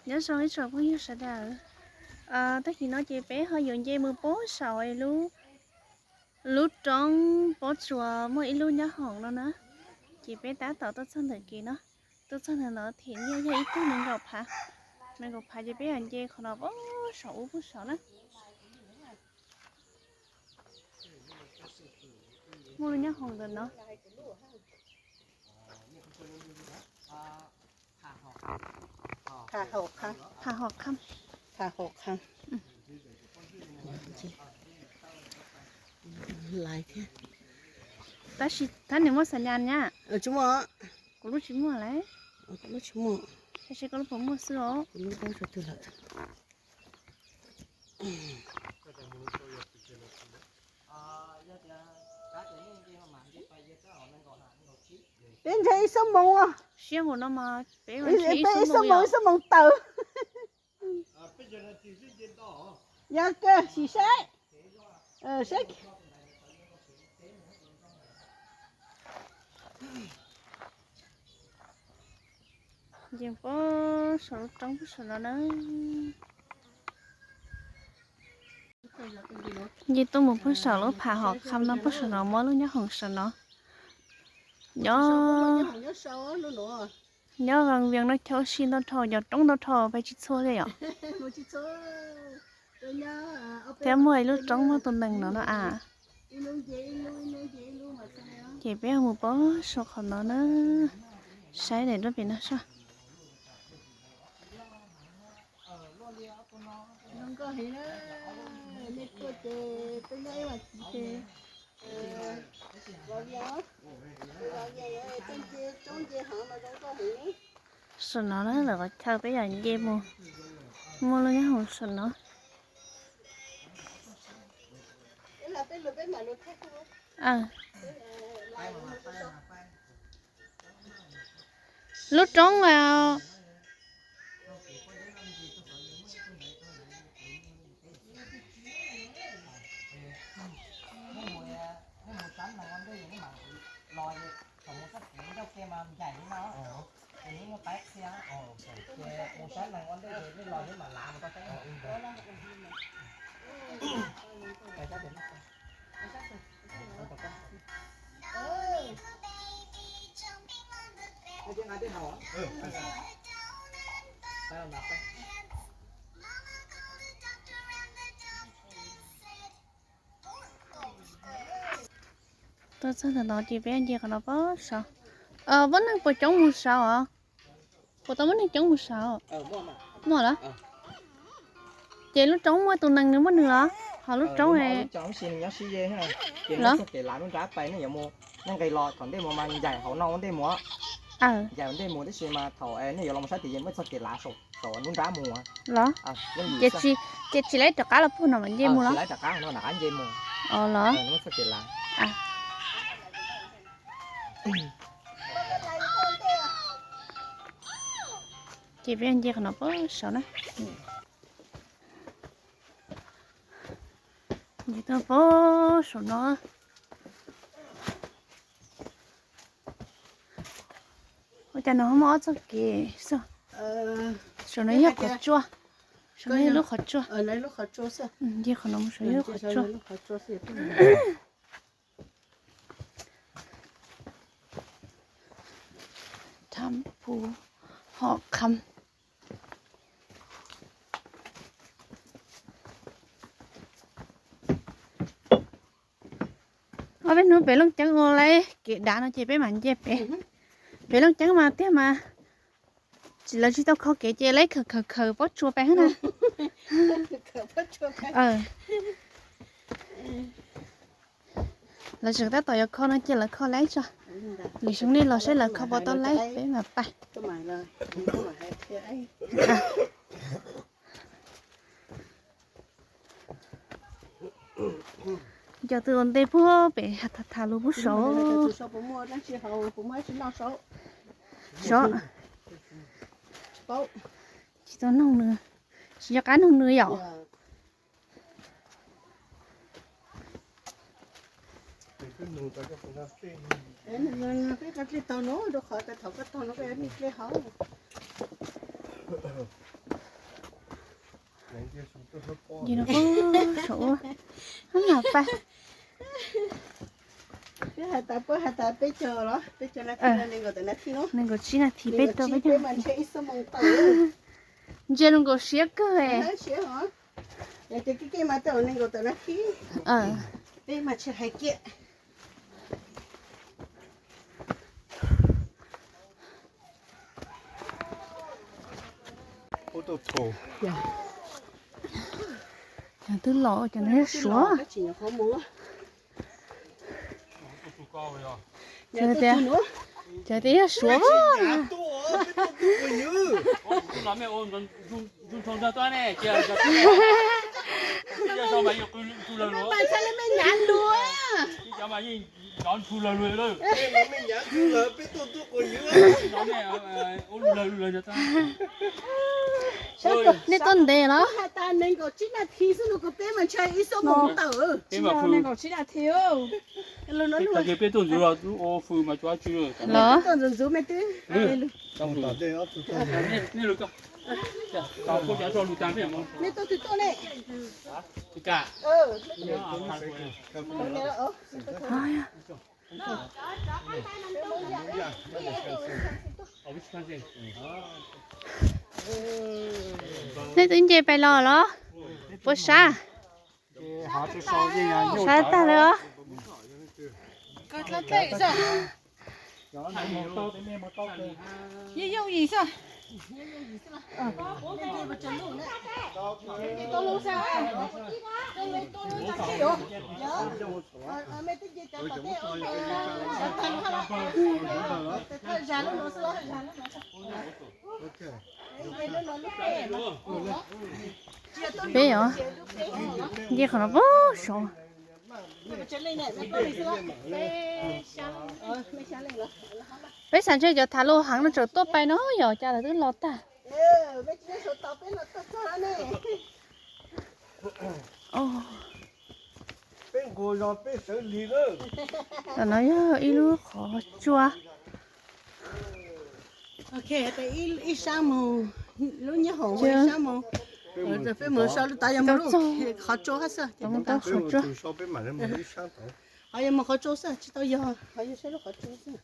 Nyob zoo ib tsoom phooj ywg sawv daws, tag kis no ces peb ho yuav nce mus pem saum lub, lub roob pob tsuas muaj ib lub nyob hoom no na. Ces peb tab tom tuaj txog ntawm kev no, tuaj txog ntawm no them nyiaj yog ib tug nees nkaum phav. Nees nkaum phav ces peb yuav nce qhov no pem saum ub pem saum na. Muaj lub nyob hoom ntawm no. Pham Hom Kham. Pham Hom Kham. Lais thiab. Tab sis thab nws muaj xas nyas na. Tsis muaj. Kuv lub tsis muaj lauj. Kuv lub tsis muaj. Tab sis koj lub puas muaj xwb os. Kuv lub tau sawv twg lawm. Peb ntshe ib xuab moos, siab hum no mas peb ib xuab moos ib xuab moos tawm. Yog kawg sim saib, saib. Nce pem saum lub roob pem saum no na. Nce tuaj mus pem saum lub Pham Hom Kham no pem saum no muaj lub nyob hoom saum no. Nyob, nyob Vaj Vias no chaw ua si ntau dhau, cov roob ntau dhau peb tsis txhua li yom. Thiab muaj ib lub roob muaj tus nees no no a. Ces peb mus pem saum qhov no na, saib daim duab pem no saib. Saum no na lawv qhov chaw peb yog nce mus, muaj lub nyob hoom saum no. Lub roob a. Tuaj txog ntawm no ces peb nce qhov no pem saud. Muaj neeg puas coob mus saud os? Puas tau muaj neeg coob mus saud? Muaj los? Ces lub roob muaj tus nees nws muaj nws los? Ho lub roob los? Kev lav lub nrab pais nej yuav mus, nej nqis los thaum ntej mus mas ncaim hauv no ua ntej mus. Ncaim ua ntej mus tab sis mas thaum nej yuav los mus sab tim yeej muaj txoj kev lav saum lub nrab mus. Los? Ces tsis laib rov qab los puag no mas nce mus los? Tsis laib rov qab no nram qab nce mus. Los? Muaj txoj kev lav. Ces peb nce qhov no pem saud na. Nce tuaj pem saum no. Ua cas no ho muaj ob txoj kev xwb? Saum no yog qhov tsua. Saum no yog lub qhov tsua. Nce qhov no mus saum yog lub qhov tsua. Tham Phu Hom Kham. Ob peb hnub pem Looj Ceeb ua lawm kev dav no ces peb mam nce pem. Pem Looj Ceeb mas tiag mas, tsis, lawv tsis tau kho kev ces lawv khaws khaws khaws pob tsuas pem na. Lawv tseem tab tom yuav kho no ces lawv kho laib tso. Lwm xyoo nej los saib lawv kho puas tau laib peb mam pais. Cov twg ua ntej puag pem tham tham lus puag saud. Saud. Tsis tau noog nws, tsis nco qab noog nws yom. Ces nws kuj saum ub, hab nam pab. Peb has tas, puab has tas peb caug los peb caug na thi, nees nkaum tawm na thi no. Nees nkaum tsib na thi peb rau peb caug. Ntsia zoo nkaus siab kawg. Ces kev kev mas tau nees nkaum tawm na thi. Peb mas tsis hais kiag. Cov twb los cov no yog Suav. Cov tias yog Suav. Nej tuaj ntev los? Nees nkaum tsib na thi xwb no kuv peb mas ntshai ib xuab moos tawm. Nees nkaum tsib na thi. Los? Peb tuaj ntxuv los ua fws mas tsuas tsi los. Peb tuaj ntxuv ntxuv me twb. Nej tuaj twg tuaj ne? Nej twb nce pais los los? Puas sab? Sab tag lawm os. Yeej yooj yim xwb. Peb os, nce qhov no pem saud. Peb xav ntshe cov tham lus heev no tseem tuaj pais no yog cas lawv twb los tag. Tam no yog ib lub qhov tsua. Ib sab moog, lub nyob hauv ib sab moog, peb moog so lub tod yog moog lub qhov tsua hab xwb. Ho yog moog qhov tsua xwb tsis tau yog, ho yog saib lub qhov tsua xwb.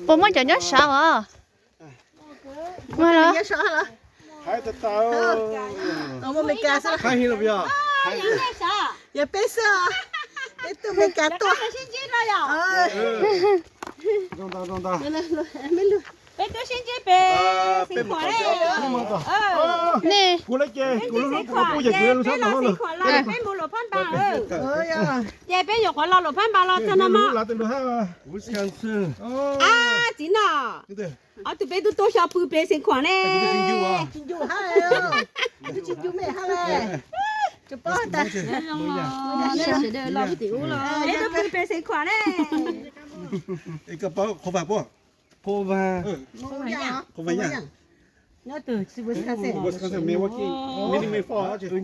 Puas muaj cov nyob saud os? Muaj los? Yog peb xwb, peb tuaj Meskas tuaj. Peb tuaj sib ntsib pem Xeev Khuam ne. Kuv lawv ces kuv lub hlub kuv pub ces kuv lub sab tod lawm. Peb mus Luas Phab Npas. Ces peb yuav qhuav los Luas Phab Npas los txog no mog. Txiv no, ob tug peb tub tuaj xyov pw pem Xeev Khuam ne. Peb tuaj pw pem Xeev Khuam ne. Wb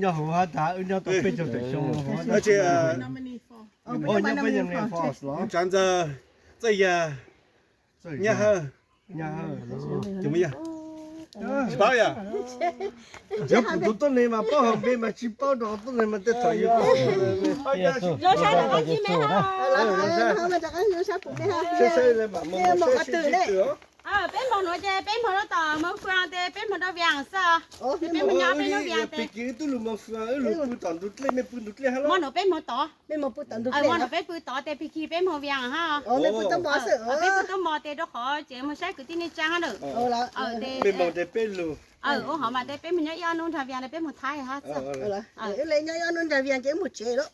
nyob hauv hab tas wb nyob tau peb caug tawm xyoo. Nyob peb yog Txawj Yaj, Nyab Hawj, tsis paub yog? Yog kuv tus tuab neeg mas paub, ho npe mas tsis paub rau tuab neeg mas tej thaum yus. Peb moog nuav ces peb moog rau tom moog fwj tes peb moog rau Vias xwb. Peb moog nyob peb lub Vias tes. Pig kis wb tub lug moog fwj, wb lug pw tom ntug dlej, mej pw ntug dlej hab los? Moog nuav peb moog tod. Mej moog pw tom ntug dlej, moog nuav peb pw tod tes pig kis peb moog Vias hab. Mej pw tuab mos xwb, peb pw tuab mos tes rau qhov tsev moog saib kwv tij neej tsaa hab na. Mej moog tes peb lug. Ua hov mas tes peb moog nyob ib ob nub nrag Vias tes peb moog Thaib hab xwb. Wb le nyob ib ob nub nrag Vias ces wb moog tsev lawm.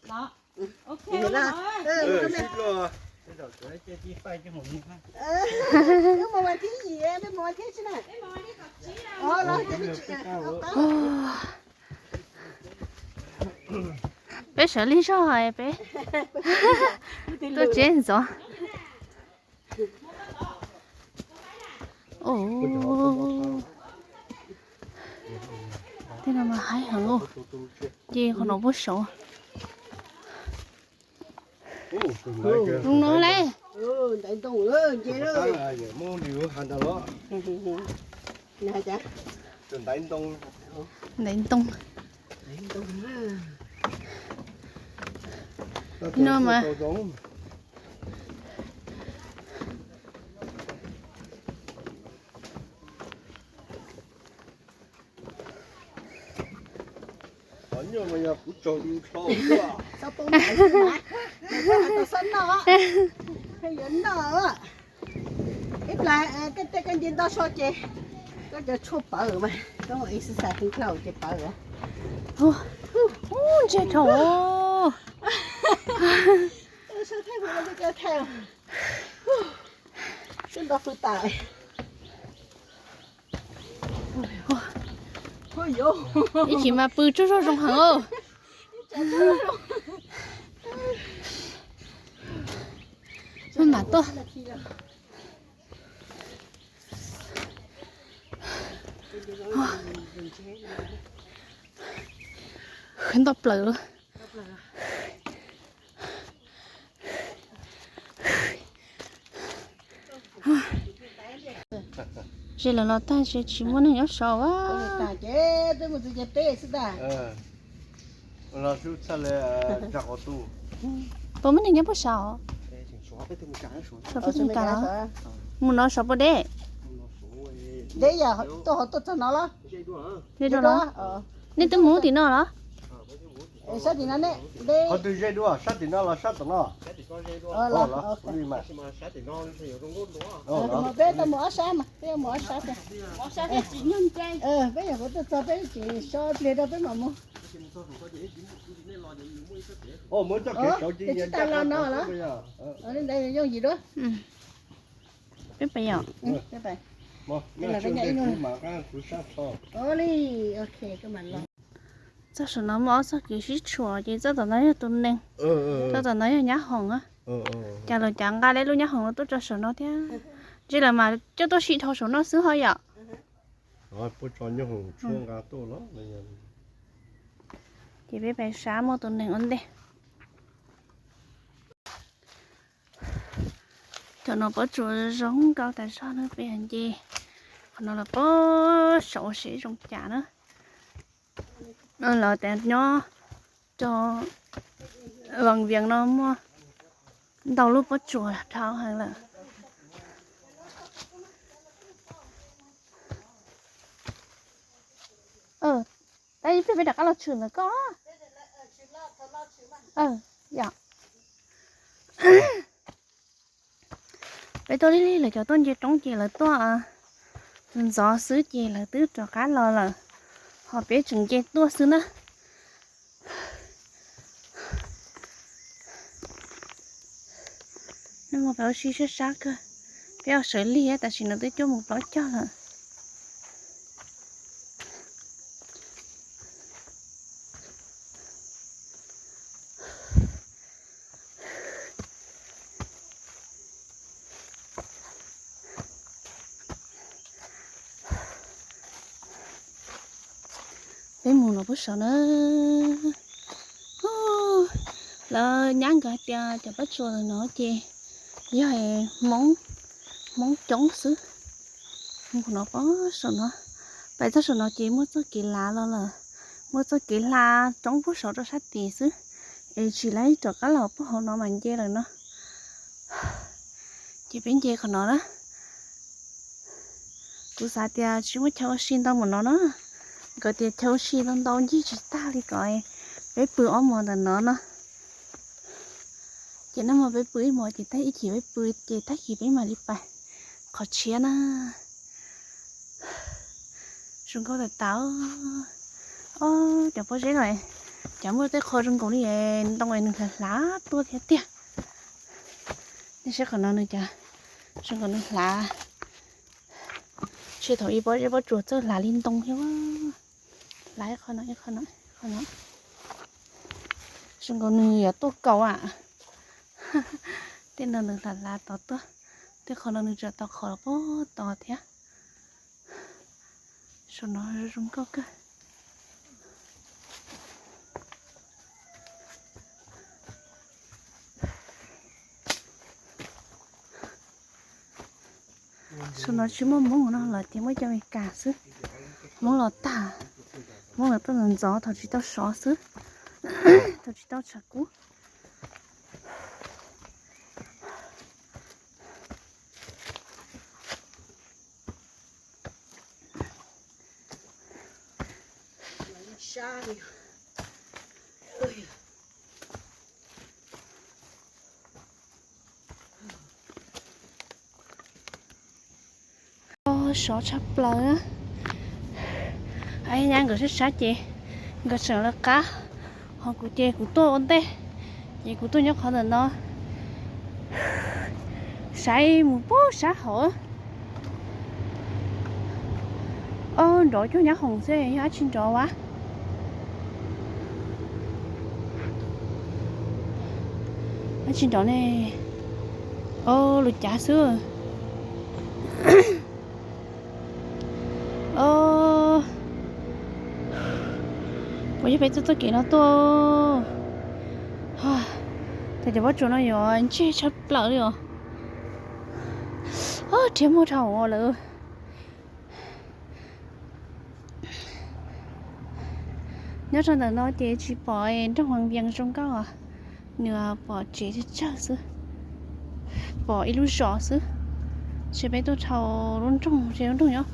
Peb sawv lig zog peb tuaj tsev ntxov. Tej no mas haib heev, ces qhov no puag saud. Zoo no lawm. Ntaiv ntoo. No mas. Xob noj, yuav noj. Ib plag koj tej koj nce ntoj so ces koj cov tshuaj pawv mas koj ua exercise heev dhau ces pawv. Ntse dhau. Twb nto pw tas. Ib chim mas pw tsaug zog zoo heev. Maj mam tuaj. Khwv nto plaws lawm. Ze lawv los tag ces tsis muaj neeg nyob saud a. Puas muaj neeg nyob puag saud? Saum peb mus tas los? Mus no saum puas deb? Deb yam tuaj hov tuaj txog no los? Ze dua los? Nej twb mus tim no los? Sab tim no ne. Qhov twg ze dua, sab tim no los sab tom no? Peb tau mus ob sab mas, peb mus ob sab. Peb yog kuv tuaj txog peb tsis so pliag rau peb mam mus. Mus txoj kev saud ces tsis tas los no los? Li ntawd yooj yim dua. Peb pais yom. Li, ok, koj mam los. Txoj saum no muaj ob txoj kev sib tshuam ces txoj tom no yog tus neeg, txoj tom no yog nyab hoom. Cas lawv cav nqa lub nyab hoom no tuaj tso saum no thiab? Ntshe lawv mas coj tuaj sim dhau saum no xwb ho yom. Ces peb pais sab muaj tus neeg ua ntej. Cov no pob tsuas zoo nkauj tas zog na, peb nce qhov no los pem saum ua siab zoo cas na. Lawv tias nyob rau Vaj Viam no muaj ntau lub pob tsuas dhau heev lawm. Tab sis peb rov qab los tshwm ntawm koj. Yog peb tuaj lig lig lawv cov tuaj nce roob ces lawv tuaj ntxov xwb ces lawv twb rov qab los lawm, ho peb tseem nce tuaj xwb na. Nag hmo peb ua si sab sab kawg, peb ua sawv lig tab sis no twb cuaj moos plaub caug lawm. Peb mus no puag saud na. Lawv nyab nkawd hais tias cov pob tsuas ntawm no ces yog Hmoob, Hmoob coob xwb. Mus no puag saum no, pais txog saum no ces muaj txoj kev lav los lawm, muaj txoj kev hla roob puag saud rau sab tid xwb, es tsis laib rov qab los puag hauv no mas nce lawm no. Ces peb nce qhov no na. Kuv xav tias tsis muaj chaw ua si ntau npaum no na. Nkawd tias chaw ua si ntau ntau ncig tsis tag li ko, peb pw ob hmos ntawm no no. Ces nag hmo peb pw ib hmos ces tag, ib chim peb pw ces tag kis peb mam li pais qhov tshiab na. Zoo nkauj tas tas. Ob, cov pob zeb no cas muaj tej qho zoo nkaus li ntoo es nws hlav hlav tuaj thiab tiag. Nej saib qhov no nws cas zoo nkaus nws hlav. Tsis thaum ub pob zeb pob tsuas txawj hlav li ntoo thiab. Hlav ib qho no, ib qho no, ib qho no. Zoo nkaus nws yuav tuaj kaus am. Tej no nws hlav hlav tod tuaj, tej qhov no nws tseem tau qhov los puag tod thiab. Saum no zoo nkauj kawg. Tus no tsis muaj Hmoob no, lawv tias muaj cov Amelikas xwb. Hmoob los tag, Hmoob los tuaj ntxov ntxov, thaum tsis tau sov xwb, thaum tsis tau tshav kub. Sov tshaj plaws. Nyab nkawd sab sab ces nkawd tseem lawv qab, ho kuv ces kuv tuaj ua ntej, ces kuv tuaj nyob qhov ntawm no saib mus pug sab hauv. Ob nrov cuag nyab hoom xwb, yog dab tsi nrov ua? Dab tsi nrov ne? Ob, lus cav xwb. Puas yog peb tuaj txoj kev no tuaj? Thaum cov pob tsuas no yuav ntseg tshaj plaws li os. Rhiab muag dhau lawm. Nyob rau ntawm no ces tsis pom nroog Vaj Vias zoo nkauj, nws pom tsev tsawg tsawg xwb, pom ib lub zos xwb. Ces peb tuaj dhau lub nroog, lub nroog nyob,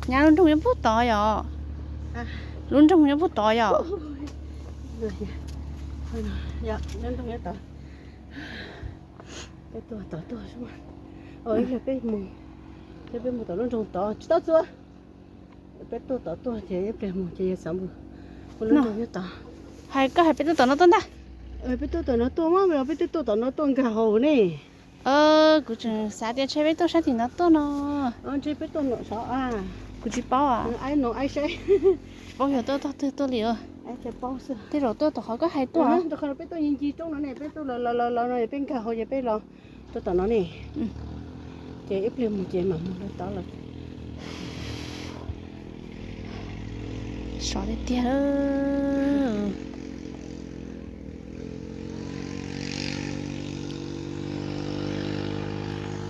nyab lub nroog nyob pug tod yom? Lub nroog nyob pug tod yom? Peb tuaj tom tuaj, ib pliag peb mus, peb mus tom lub nroog tod tsis tau txua. Peb tuaj tom tuaj ces ib pliag mus ces yog xav mus lub nroog nyob tod. Hais koj hais peb tuaj tom no tuaj ntag. Peb tuaj tom no tuaj mas, peb twb tuaj tom no tuaj nkag hauv ne. Kuv tseem xav tias ntshe peb tuaj sab tim no tuaj no. Ntshe peb tuaj no sov a. Kuv tsis paub a. Tsis paub yog tuaj tog twg tuaj li. Tej zaum tuaj tom qhov koj hais tuaj. Peb tuaj ncig ncig roob no ne, peb tuaj los los los no peb nkag hauv ces peb los tuaj tom no ne. Ces ib pliag mus ces mam mus rau tod lawm. Sov tiag tiag.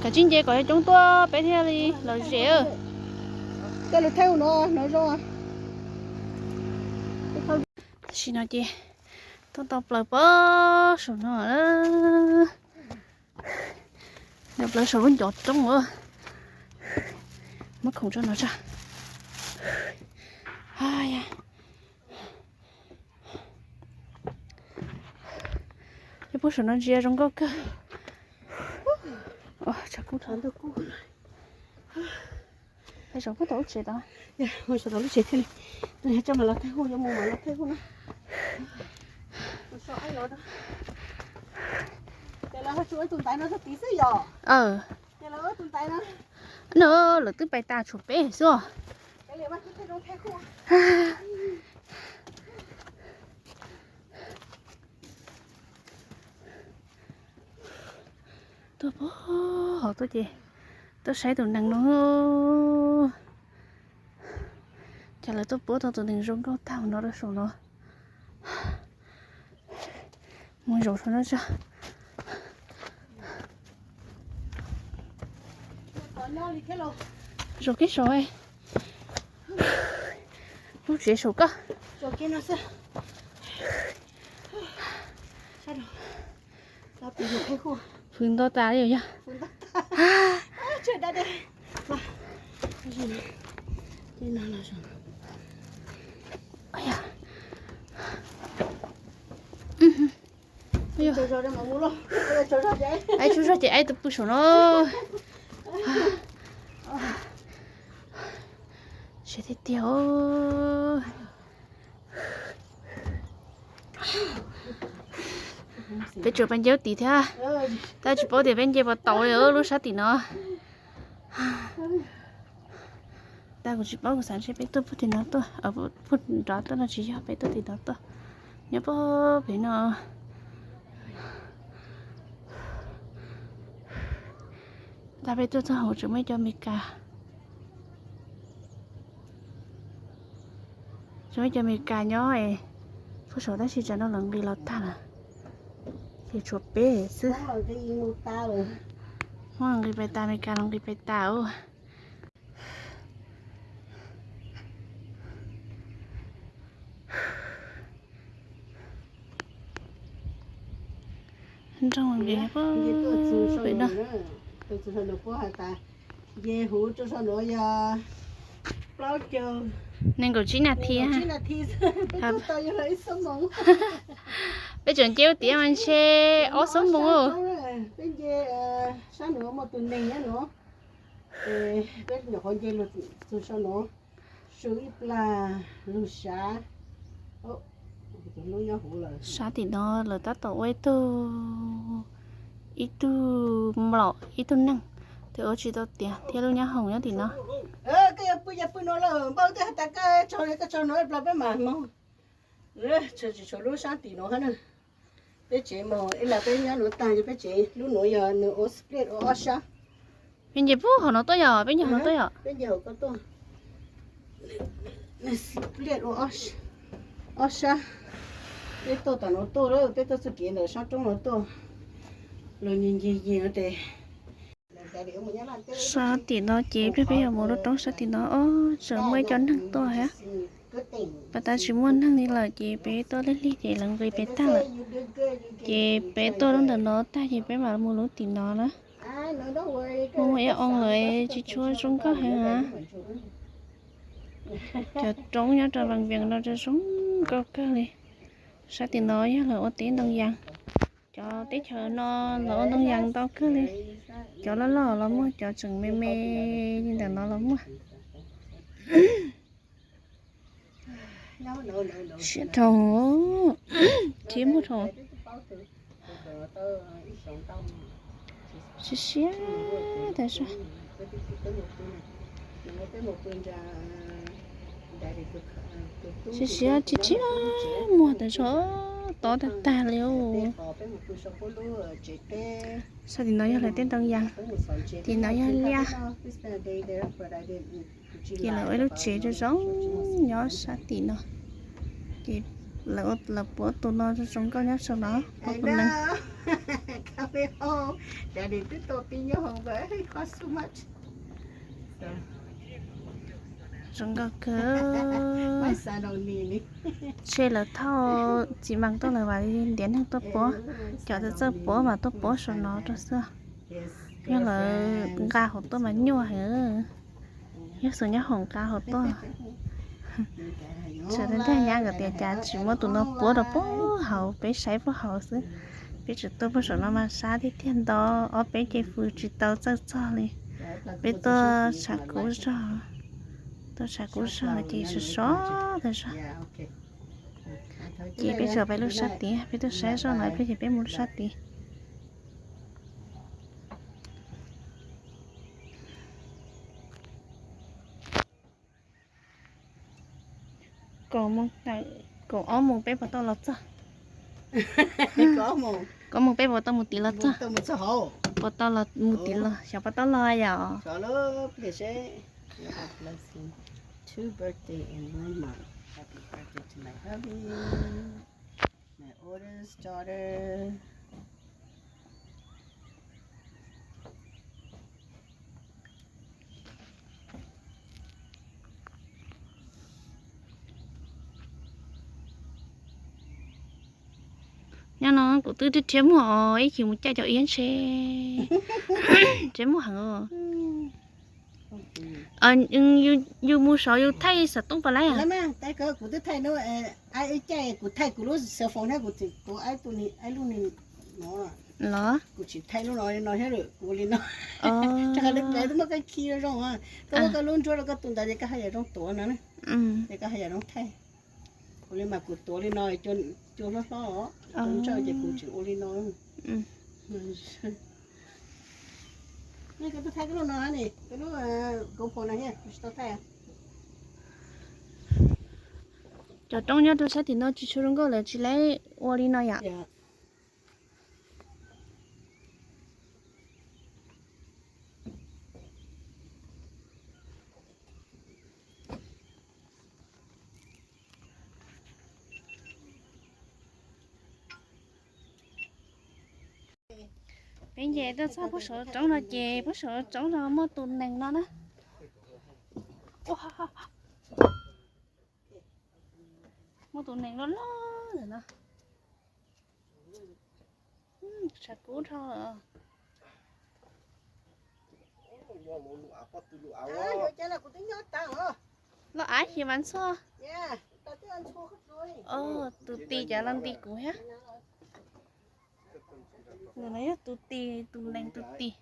Kav tsij nce kom coob tuaj peb thiaj li lom zem. Tam sim no ces tuaj tau plaws pem saum no. Nyob plaws saum lub ncov roob. Muab khoom tso no tso. Nyob puag saum no ntsia zoo nkauj kawg. Tshav kub. Mus saum tom lub tsev thiaj li, coj mas los thaij huj, yuav mus mas los thaij huj na. Ces lawv ho tsuas tus ntaiv no txog tid xwb yom? No lawv twb pais tas tshuav peb xwb. Tuaj puag hauv tuaj ces tuaj saib tus nees no. Cas lawv tuaj puab tau tus nees zoo nkauj tag no rau saum no. Mus zaum saum no tso. Zaum kiag saum. Lub tsev saum koj. Hwv nto tas li yog. Aib tsaug zog ces aib tus pw saum no. Siab tiag tiag. Peb tsuas pais nce lub tid thiab, tab tsis paub tias peb nce puas tau li lub sab tim no. Tab kuv tsis paub, kuv xav ntshe peb tuaj puag tim no tuaj, puag nrad tuaj no tsis yog, peb tuaj tim no tuaj. Nyob puag pem no. Tab peb tuaj txog hauv tseem muaj ib co Amelikas. Tseem muaj ib co Amelikas nyob puag saum tab sis tsam no lawv nqis los tag lawm. Ces tshuav peb xwb. Hmoob los nqis pais tas, Amelikas los nqis pais tas ub. Nroog pem no. Nce huv rau saum no yog plaub caug, nees nkaum tsib nas this, peb tseem nce ua tiav mas ntshe ob xuab moos. Peb nce sab nuav muaj tus neeg nyob nuav, peb nyuam qhuav nce txug saum nuav, su ib plag lug sav. Sab tim no lawv tab tom ua ib tug, ib tug mlom ib tug neeg, tes ua tsis tau tiav thiab lub nyab hoom nyob tim no. Koj yuav pw ces pw no lawm, npauj twb has tas koj tsaug, koj tsaug no ib plag peb mam moog. Tsis tshuav lub sab tim nuav hab na. Peb tsev moog ib las peb nyob nuav taag, peb tsev lub nuav yog nws ua split ua ob sab. Peb nce puag hauv no tuaj yog, peb nce hauv no tuaj yog. Peb nce hauv ko tuaj. Nws split ua ob sab. Peb tuaj tom nuav tuaj lawm, peb tuaj txuj kev ntawm sab roob nuav tuaj. Lug nce nce nce no tes. Sab tim no ces peb, peb yuav mus lub roob sab tim no, ob, tseem muaj ib co neeg tuaj hab. Pas tas tsis muaj neeg li lawm ces peb tuaj lig lig ces lawv nqis pem tag lawm. Ces peb tuaj lub ntawm no tag ces peb mam mus lub tim no na. Muaj ib oo lawm tsis tshua zoo nkauj heev. Cov roob nyob rau Vaj Viam no tseem zoo nkauj kawg li. Sab tim no yog lawv ua teb ntoo yas. Cov teb chaws no lawv ua ntoo yas ntau kawg li. Cov loj loj los muaj, cov tseem me me li ntawm no los muaj. Siab dhau, thiab muaj dhau. Siab siab tas zog. Siab siab thiab thiab muag tas zog, tob tag tag li. Sab tim no yog lawv tej ntoo yas, tim no yog liaj. Ces lawv ua ib lub tsev zoo zoo nyob sab tim no. Ces lawv puab tus no zoo zoo nkauj nyob saum no, puab tus neeg. Zoo nkauj kawg. Tshe lawv thauj txiv mas tuaj lawm vam li ntiav neeg tuaj puab. Cov txawj txawj puab mas tuaj puab saum no rau xwb. Yog lawv nqa hauv tuaj mas nyuaj heev. Yog xwb nyob hauv nqa hauv tuaj. Txawm tias nyab nkawd tias cas tsis muab tus no puab rau puag hauv, peb saib puag hauv xwb. Peb tseem tuaj puag saum no mas sab tiag tiag ntau, ob peb ce fws tsis tau txawj txog li. Peb tuaj tshav kub zog, tuaj tshav kub zog ces sov sov tas zog. Ces peb tseem peb lub sab tid, peb tuaj saib zoj no peb ces peb mus lub sab tid. Kaum moos tawm, kaum ob moos peb puas tau los txog? Kaum ob moos peb puas tau mus tid los txog? Puas tau los mus tid los, xyov puas tau los yom? Nyob no kuv twb rhiab muag os, ib chim mus caij cov iab ntshe rhiab muag heev os. Yus mus saud yus thaij xov tooj puas laib? Kuv twb thaij, kuv thaij kuv lub cell phone thiab kuv, kuv, los kuv tsis thaij lub no li no thiab, kuv ua li no. Rau qhov lawv twb muab koj khi zoo, koj muab koj lub nruab rau koj tus ntawd ces koj haj yam zoo tuav no, ces koj haj yam zoo thaij. Kuv li mas kuv tuav li no, cua hlob hlob os, ntsawj ces kuv tsis ua li no. Koj thaij koj lub no, koj lub GoPro no thiab, kuv tsis tau thaij. Cov roob nyob rau sab tim no tsis tshua zoo nkauj lawm, tsis laib ua li no yom. Peb nce tuaj txog puag saum roob no ces puag saum roob no muaj tus nees no na. Muaj tus nees loj loj ntawm no. Tshav kub dhau lawm. Loj av ces mas ntxhua. Tus tis cov los nti kuv thiab. Tus no yog tus tis, tus nees tus tis.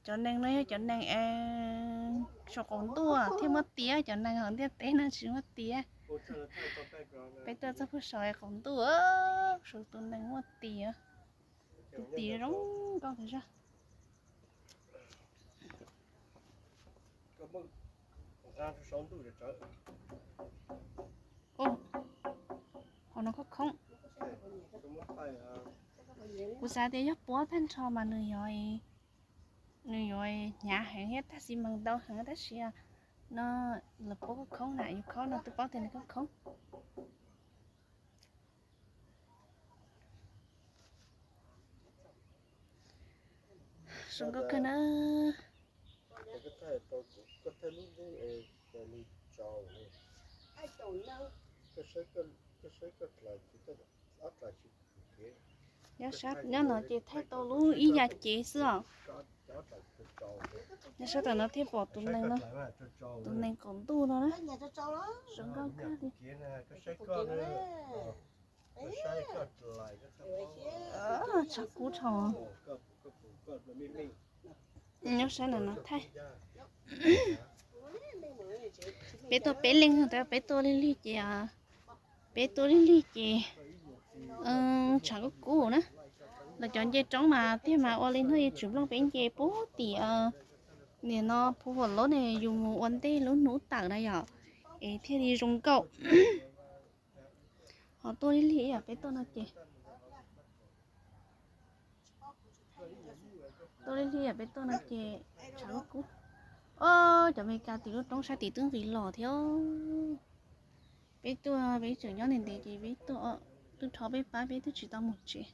Cov nees no yog cov nees saum qaum ntuj thiaj muaj tis, cov nees hauv ntiaj teb no tsis muaj tis. Peb tuaj txog pem saum qaum ntuj, saum tus nees muaj tis. Tus tis zoo nkauj tas zog. Hauv no khoob khoob. Kuv xav tias yog puab tag nrho mas nws yuav, nws yuav hnyav heev thiab, tag xi mas ntau heev, tab sis no lawv puab khoob khoob na, yus khob no twb paub tias nws khoob khoob. Zoo nkauj kawg na. Nyob sab, nyob no ces thaij tau lub ib yam cev xwb os. Nyob sab tom no thiaj pom tus nees no, tus nees qaum ntuj no na. Zoo nkauj kawg li. Tshav kub dhau. Nyob sab ntawm no thaij. Peb tuaj peb leeg, peb tuaj lig lig ces peb tuaj lig lig ces tshav kub kub na. Los cov nce roob mas tiag mas ua li hnub ib tsis nplooj peb nce puag tim nim no Phu Huam Loob ne, yus mus ua ntej lub hnub tawm na yom, es thiaj li zoo nkauj. Ho tuaj lig lig ib yam peb tuaj no ces, tuaj lig lig ib yam peb tuaj no ces tshav kub kub. Os, cov Amelikas tim lub roob sab tim twb nqis los thiab. Peb tuaj peb tseem nyob ntev ntev ces peb tuaj, twb rho peb pab peb twb tsis tau mus tsev.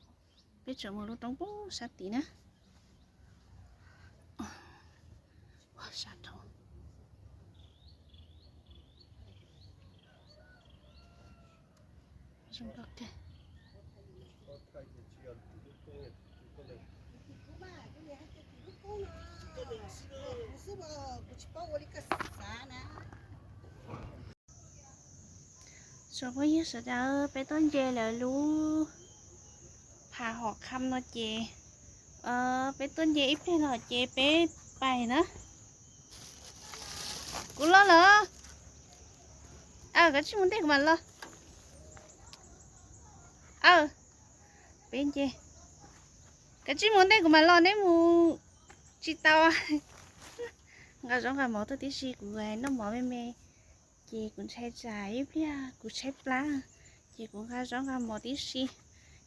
Peb tseem mus lub roob puag sab tid na. Sab rau. Tsoom phooj ywg sawv daws, peb tuaj nce lawv lub pham hom kham no ces, peb tuaj nce ib pliag no ces peb pais na. Kuv los lawm. Aw, koj tsis mus ntej kuv mam los. Aw, peb nce. Koj tsis mus ntej kuv mam los, neb mus tsis tau. Nqa zaub nqa mov tuaj tib si, kuv noj mov me me. Ces kuv ntshai tsam ib pliag kuv tshaib plab, ces kuv nqa zaub nqa mov tib si.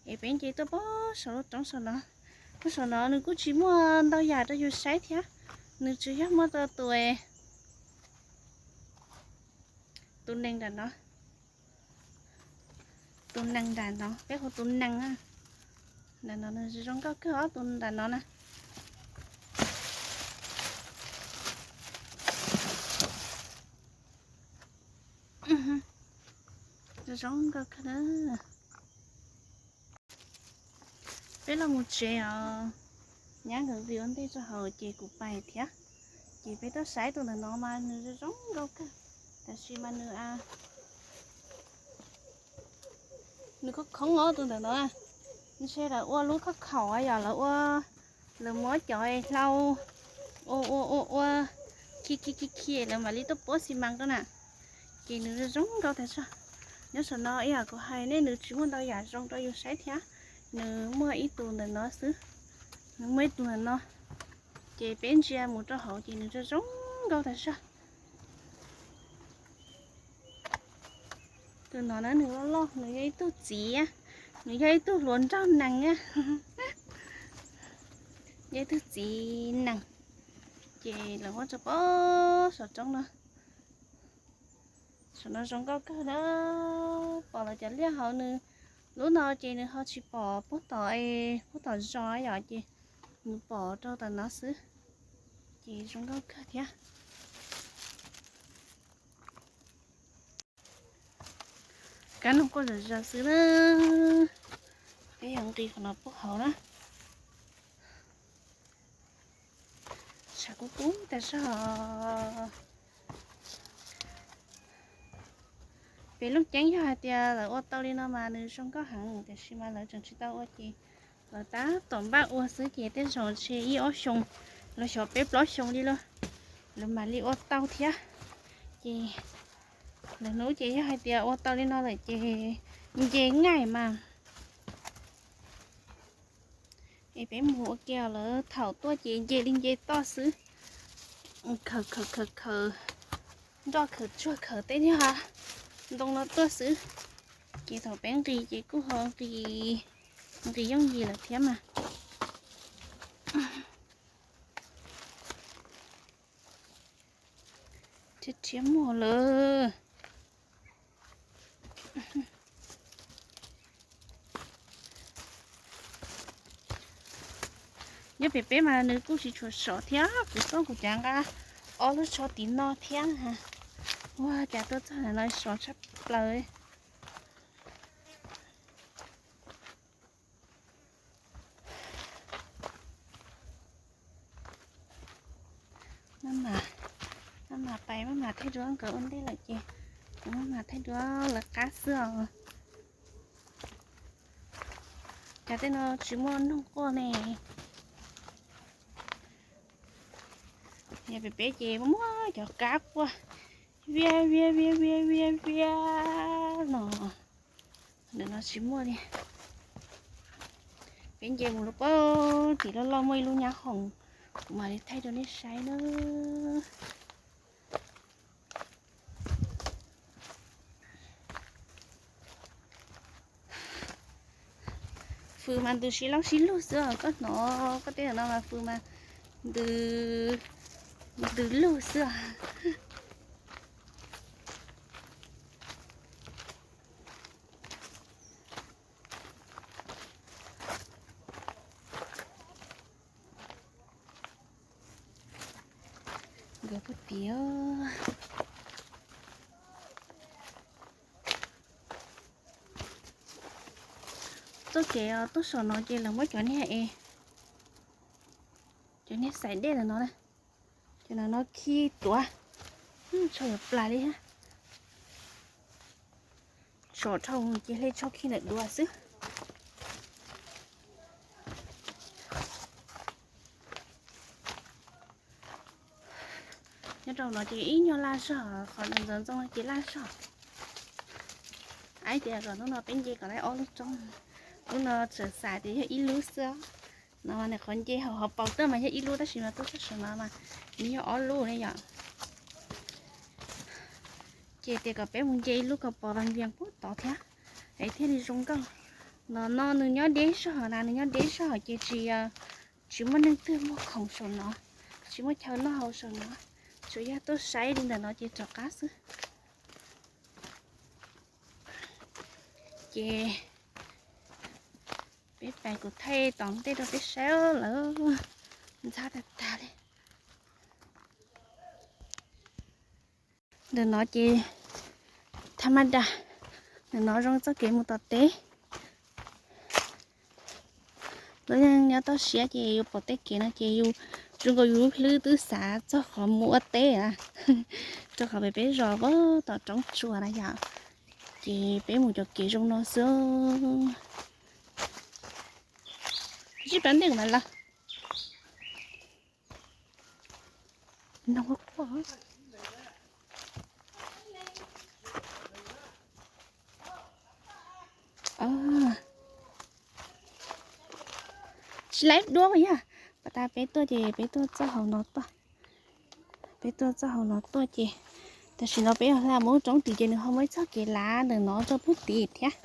Es peb nce tuaj pem saum lub roob saum no. Lub saum no nws kuj tsis muaj ntau yam rau yus saib thiab, nws tsuas yog muaj tau tus, tus nees nram no. Tus nees nram no, peb hu tus nees na. Nram no nws zoo nkauj kawg os, tus nram no na. Zoo nkauj kawg na. Peb los mus tsev os, nyab nkawd nqis ua ntej rau hauv ces kuv pais thiab. Ces peb tuaj saib tus ntawm no mas nws zoo zoo nkauj kawg, tab sis mas nws, nws khoob khoob os tus ntawm no. Ntshe lawv ua lub khob khaum yom, lawv ua, lawv muab cov hlau ua ua ua ua khi khi khi khi lawv mam li tuaj puab xi mas rau na. Ces nws zoo zoo nkauj tas zog. Nyob saum no ib yam kuv hais nej, nws tsis muaj ntau yam zoo rau yus saib thiab, nws muaj ib tug ntawm no xwb, nws muaj ib tug ntawm no. Ces peb ntsia mus rau hauv ces nws zoo zoo nkauj tas zog. Tus no na nws loj loj, nws yog ib tug txiv, nws yog ib tug hluas nraug nees, yog ib tug txiv nees. Ces lawv muab tso pem saum roob no. Saum no zoo nkauj kawg na, pom lawv cov liaj hauv nws. Lub no ces nws ho tsis pom puag tom, puag tom zos yom, ces nws pom rau tom no xwb. Ces zoo nkauj kawg thiab. Kab noog quaj zom zaws xwb na. Peb yuav nqis qhov no puag hauv na. Kub kub tas zog. Pem Looj Ceeb yog hais tias lawv ua tau li no mas nws zoo nkauj heev, tiam sis mas lawv tseem tsis tau ua ces lawv tab tom npaj ua xwb ces tej zaum ntshe ib ob xyoo los xyov peb plaub xyoo li lauj, lawv mam li ua tau thiab. Ces lawv hnub ces yog hais tias ua tau li no lawm ces nce ngaim mas. Es peb mus ua ke lawv thaum tuaj ces nce li nce toj xwb, khaws khaws khaws khaws nroj khaws tsuag khaws tej niag ntoo no tuaj xwb. Ces thaum peb nqis ces kuj ho nqis, nqis yooj yim lawm thiab mas. Rhiab rhiab muag lawm. Nyob pem peb mas nws kuj tsis tshua sov thiab, kuv tuaj kuv cav nqa ob lub tsho tim no thiab. Ua cas tuaj txog no sov tshaj plaws. Maj mam pais maj mam thaij duab nkawd ua ntej lawm ces kuv maj mam thaij duab lawv qab xwb os. Cas tej no tsis muaj noog quaj ne. Yog pem peb ces muaj muaj cov kab quaj viab viab viab viab viab viab no. Ntawm no tsis muaj li. Peb nce mus lub pob tim loj loj muaj ib lub nyab hoom, kuv mam li thaij rau nej saib na. Fws mas ntws sib laub sib lug xwb os, koj hnov koj tej no mas fws mas ntws, ntws lug xwb os. Nkawd puag tim. Txoj kev tuaj saum no ces lawv muab cov niag es, cov niag xaiv dej ntawm no, cov no khi tuav, tsho yuav plas li thiab. Tsom dhau ces hle tsho khi ntawm duav xwb. Nyob rau no ces ib nyuag laj zog, qhov ntxoov ntxoo ces laj zog. Aib tias kom hnub no peb nce kom tau ob lub roob, lub no txawm xav tias yog ib lub xwb. No mas nws qhov nce hauv hauv paus tuaj mas yog ib lub tab sis mas tuaj txog saum no mas nws yog ob lub ne yom. Ces tias kom peb mus nce ib lub kom pom Vaj Vias puag tod thiab, es thiaj li zoo nkauj. No no nws nyob deb zog na, nws nyob deb zog ces tsis, tsis muaj neeg twg muag khoom saum no, tsis muaj chaw noj haus saum no, tsuas yog tuaj saib li ntawm no ces rov qab xwb. Ces peb pais kuv thaij tom ntej rau peb saib lawm, ntxhab tag tag li. Ntawm no ces tha ma da, ntawm no zoo txoj kev mus tom teb. Lawv nyob toj siab ces yus pom tej kev no ces yus zoo nkaus yus lub hlwb twb xav txog qhov mus ua teb na, rau qhov pem peb zos puag tom roob tsuas na yom. Ces peb mus cov kev zoo no xwb. Sib pab ntej kuv mam los. Tsis laib duab mas yog pas tas peb tuaj ces peb tuaj txoj hauv no tuaj. Peb tuaj txoj hauv no tuaj ces tam sim no peb hla mus roob tid ces nws ho muaj ib txoj kev lav ntawm no rau puag tid thiab.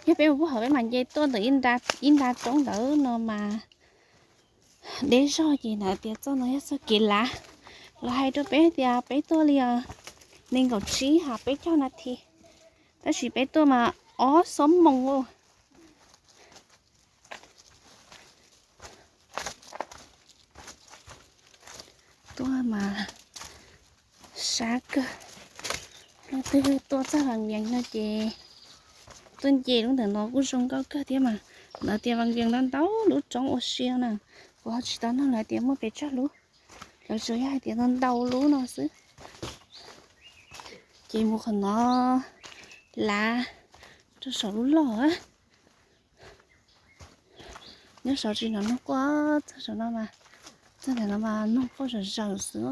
Yog peb mus puag hauv peb mam nce tuaj ntawm ib nra roob ntawd no mas deb zog ces ntawd tias txoj no yog txoj kev lav. Lawv hais rau peb tias peb tuaj li nees nkaum tsib ha peb caug nas this, tab sis peb tuaj mas ob xuab moos ua. Tuaj mas sab kawg. Leej twg tuaj txog Vaj Vias no ces tuaj nce lub ntawm no kuj zoo nkauj kawg thiab mas. Lawv tias Vaj Vias ntau ntau lub roob ua si na. Kuv ho tsis tau nug lawv tias muaj pes tsawg lub, lawv tsuas yog hais tias ntau ntau lub no xwb. Ces mus qhov no lav rau saum lub loj. Nyob saum tsis hnov noog quaj, txog saum no mas, txog ntawm no mas noog quaj zom zaws xwb.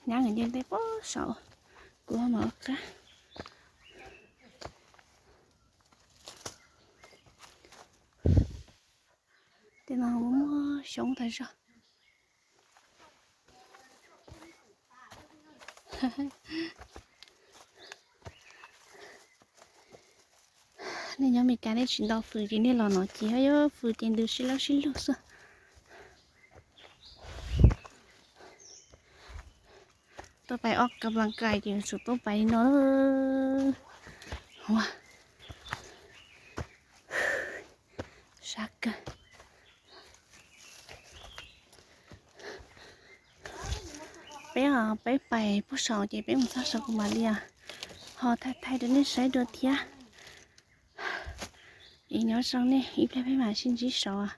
Nyab nkawd nce ntej puag saud, kuv ho mam ua qab. Tej no muaj xyoob tag zog. Nej nyob Meskas nej tsis ntaus fws ces nej los no ces yuav fws ces ntws sib laub sib lug xwb. Tuaj pais ob ka nplas kais ces tsum tuaj pais li no. Ua, sab kawg. Peb, peb pais puag saud ces peb mus txog saud kuv mam li ho thaij thaij rau nej saib dua thiab. Es nyob zoo nej, ib pliag peb mam sib ntsib saud.